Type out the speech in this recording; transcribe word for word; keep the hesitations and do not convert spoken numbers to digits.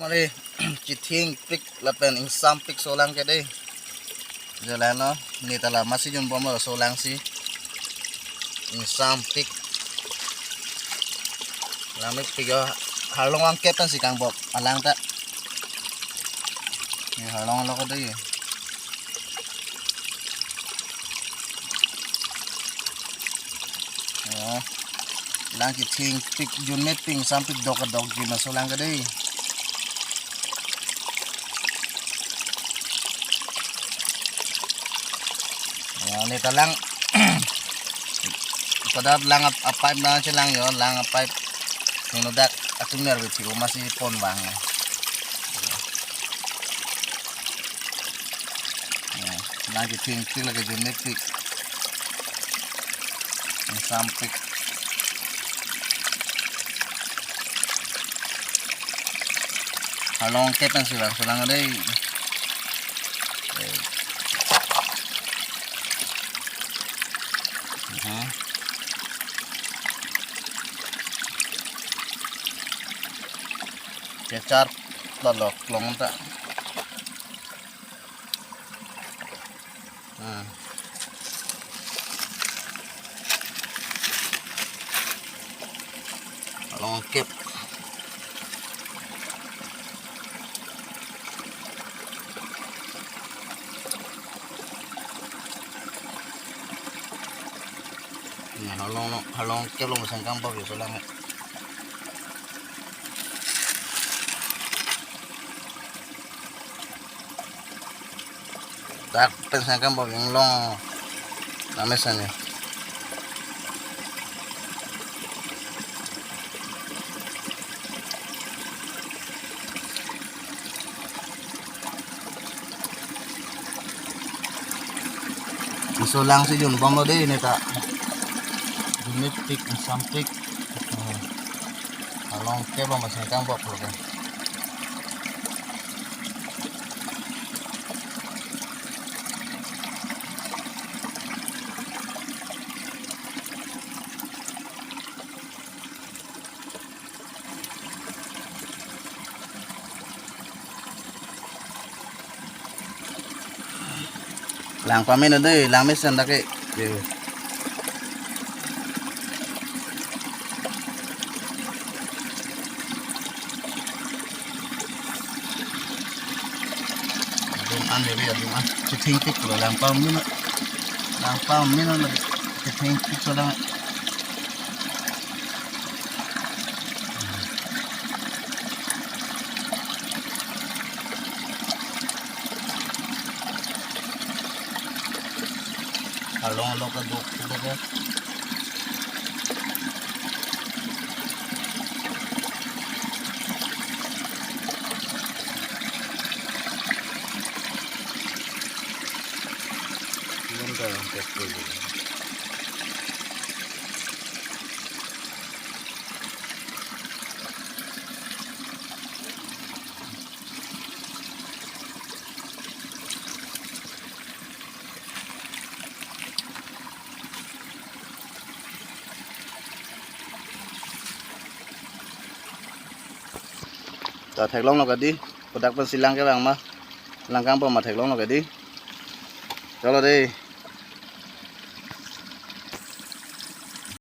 Are, chithengpik lapen ingsampik solang ke dei. Jalan no, ne ta la masi junbomlo solangsi. Ingsampik. Langmepik yo, harlong angkep pensi kangbop alang ta. Ne harlong lo ko dei. Oh. Lang chithengpik junmepik ingsampik dok dok jun asolang ke dei. Oh, ne ta lang. Pada lang ap-, apipe na chelang yo, lang apipe. Hingno dak atum nerve thiko masi pon bang. Ya, lang chithengpik lake junmepik. Ingsampik. Harlong angkep pensi bang solang dei. Eh. Mhm. Kechar lolok long ta. Hmm. Long angkep. Ini harlong, harlong angkep lo masang kangbop yo solang. Dak pen sangkam bobing long. Name sanya. Iso lang si junbomlo dei ne ta. Junmepik, ingsampik. Harlong angkep lo masang kangbop lo ke. Lang pame na dei, lang mesen dak ke. Yo. Adum an dei, adum an. Chithengpik lo lang pame na. Lang pame na lake chithengpik solang. Harlong lo kaduk kaduk ya. Iman ka petrol. Ta theklonglo ke dei, kodak pensi lang ke bang ma, lang kangbom ma theklonglo ke dei. Cholo dei.